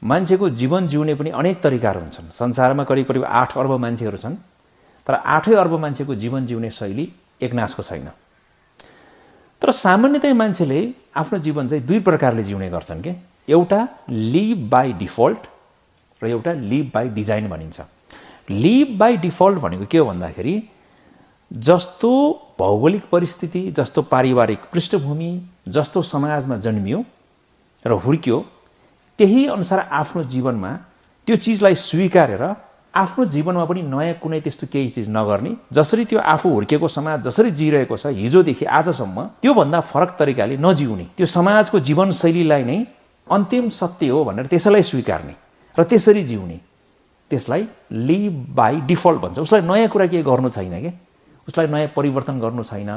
मान्छेको जीवन जिउने पनि अनेक तरिकाहरू हुन्छन्। संसारमा करिब 8 अर्ब मान्छेहरू छन्, तर 8 अर्ब मान्छेको जीवन जिउने शैली एकनासको छैन। तर सामान्यतया मान्छेले आफ्नो जीवन चाहिँ दुई प्रकारले जिउने गर्छन् के। एउटा लिभ बाई डिफल्ट र एउटा लिभ बाई डिजाइन भनिन्छ। लिभ बाई डिफल्ट भनेको के हो भन्दाखेरि जस्तो भौगोलिक परिस्थिति, जस्तो पारिवारिक पृष्ठभूमि, जस्तो समाजमा जन्मियो र हुर्क्यो त्यही अनुसार आफ्नो जीवनमा त्यो चिजलाई स्वीकारेर आफ्नो जीवनमा पनि नयाँ कुनै त्यस्तो केही चिज नगर्ने, जसरी त्यो आफू हुर्केको समाज जसरी जिरहेको छ हिजोदेखि आजसम्म त्योभन्दा फरक तरिकाले नजिउने, त्यो समाजको जीवनशैलीलाई नै अन्तिम सत्य हो भनेर त्यसैलाई स्वीकार्ने र त्यसरी जिउने, त्यसलाई लिभ बाई डिफल्ट भन्छ। उसलाई नयाँ कुरा केही गर्नु छैन के, उसलाई नयाँ परिवर्तन गर्नु छैन,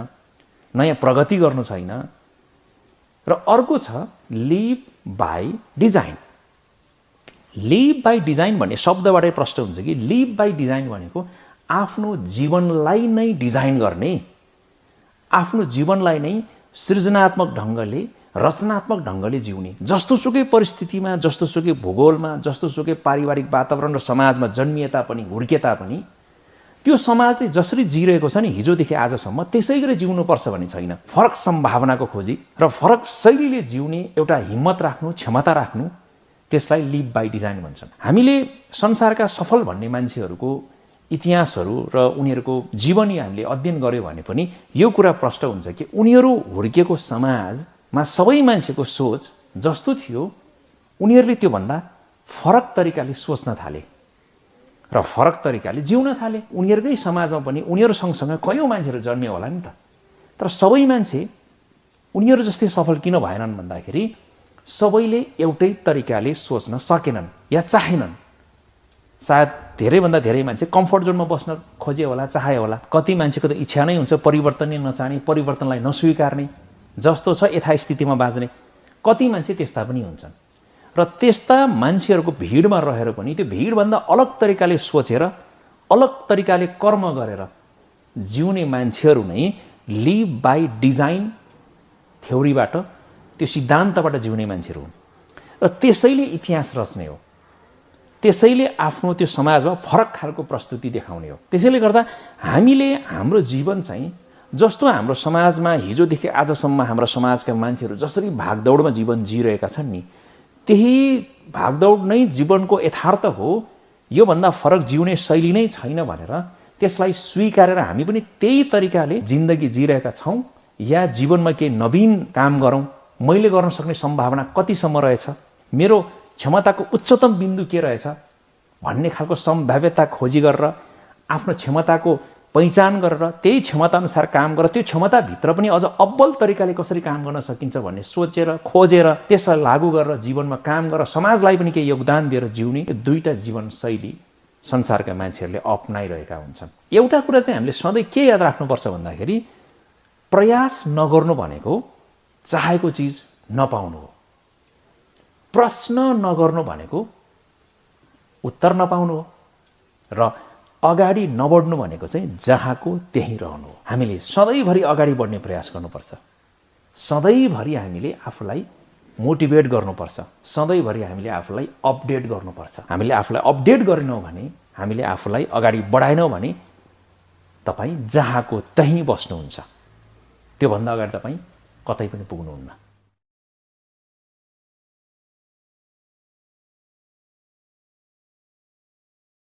नयाँ प्रगति गर्नु छैन। र अर्को छ live by design. Live by design भन्ने शब्दबाटै प्रष्ट हुन्छ कि लिभ बाई डिजाइन भनेको आफ्नो जीवनलाई नै डिजाइन गर्ने, आफ्नो जीवनलाई नै सृजनात्मक ढङ्गले रचनात्मक ढङ्गले जिउने। जस्तोसुकै परिस्थितिमा, जस्तोसुकै भूगोलमा, जस्तोसुकै पारिवारिक वातावरण र समाजमा जन्मिए तापनि हुर्के तापनि त्यो समाजले जसरी जिरहेको छ नि हिजोदेखि आजसम्म त्यसै गरी जिउनुपर्छ भन्ने छैन। फरक सम्भावनाको खोजी र फरक शैलीले जिउने एउटा हिम्मत राख्नु, क्षमता राख्नु, त्यसलाई लिभ बाई डिजाइन भन्छन्। हामीले संसारका सफल भन्ने मान्छेहरूको इतिहासहरू र उनीहरूको जीवनी हामीले अध्ययन गर्यो भने पनि यो कुरा प्रष्ट हुन्छ कि उनीहरू हुर्केको समाजमा सबै मान्छेको सोच जस्तो थियो उनीहरूले त्योभन्दा फरक तरिकाले सोच्न थाले र फरक तरिकाले जिउन थाले। उनीहरूकै समाजमा पनि उनीहरू सँगसँगै कयौँ मान्छेहरू जन्मियो होला नि त, तर सबै मान्छे उनीहरू जस्तै सफल किन भएनन् भन्दाखेरि सबैले एउटै तरिकाले सोच्न सकेनन् या चाहेनन्। सायद धेरैभन्दा धेरै मान्छे कम्फर्ट जोनमा बस्न खोजे होला, चाहे होला। कति मान्छेको त इच्छा नै हुन्छ परिवर्तन नै नचाहने, परिवर्तनलाई नस्वीकार्ने, जस्तो छ यथास्थितिमा बाँच्ने। कति मान्छे त्यस्ता पनि हुन्छन् र त्यस्ता मान्छेहरूको भिडमा रहेर पनि त्यो भिडभन्दा अलग तरिकाले सोचेर अलग तरिकाले कर्म गरेर जिउने मान्छेहरू नै लिभ बाई डिजाइन थ्योरीबाट, त्यो सिद्धान्तबाट जिउने मान्छेहरू हुन् र त्यसैले इतिहास रच्ने हो, त्यसैले आफ्नो त्यो समाजमा फरक खालको प्रस्तुति देखाउने हो। त्यसैले गर्दा हामीले हाम्रो जीवन चाहिँ जस्तो हाम्रो समाजमा हिजोदेखि आजसम्म हाम्रा समाजका मान्छेहरू जसरी भागदौडमा जीवन जिरहेका छन् नि त्यही भागदौड नै जीवनको यथार्थ हो, योभन्दा फरक जिउने शैली नै छैन भनेर त्यसलाई स्वीकारेर हामी पनि त्यही तरिकाले जिन्दगी जिरहेका छौँ या जीवनमा केही नवीन काम गरौँ। मैले गर्न सक्ने सम्भावना कतिसम्म रहेछ, मेरो क्षमताको उच्चतम बिन्दु के रहेछ भन्ने खालको सम्भाव्यता खोजी गरेर आफ्नो क्षमताको पहिचान गरेर त्यही क्षमताअनुसार काम गरेर त्यो क्षमताभित्र पनि अझ अब्बल तरिकाले कसरी काम गर्न सकिन्छ भन्ने सोचेर खोजेर त्यसलाई लागू गरेर जीवनमा काम गरेर समाजलाई पनि केही योगदान दिएर जिउने यो दुईटा जीवनशैली संसारका मान्छेहरूले अपनाइरहेका हुन्छन्। एउटा कुरा चाहिँ हामीले सधैँ के याद राख्नुपर्छ भन्दाखेरि प्रयास नगर्नु भनेको चाहेको चिज नपाउनु हो, प्रश्न नगर्नु भनेको उत्तर नपाउनु हो र अगाडि नबढ्नु भनेको चाहिँ जहाँको त्यहीँ रहनु हो। हामीले सधैँभरि अगाडि बढ्ने प्रयास गर्नुपर्छ, सधैँभरि हामीले आफूलाई मोटिभेट गर्नुपर्छ, सधैँभरि हामीले आफूलाई अपडेट गर्नुपर्छ। हामीले आफूलाई अपडेट गरेनौँ भने, हामीले आफूलाई अगाडि बढाएनौँ भने तपाईँ जहाँको त्यहीँ बस्नुहुन्छ, त्योभन्दा अगाडि तपाईँ कतै पनि पुग्नुहुन्न।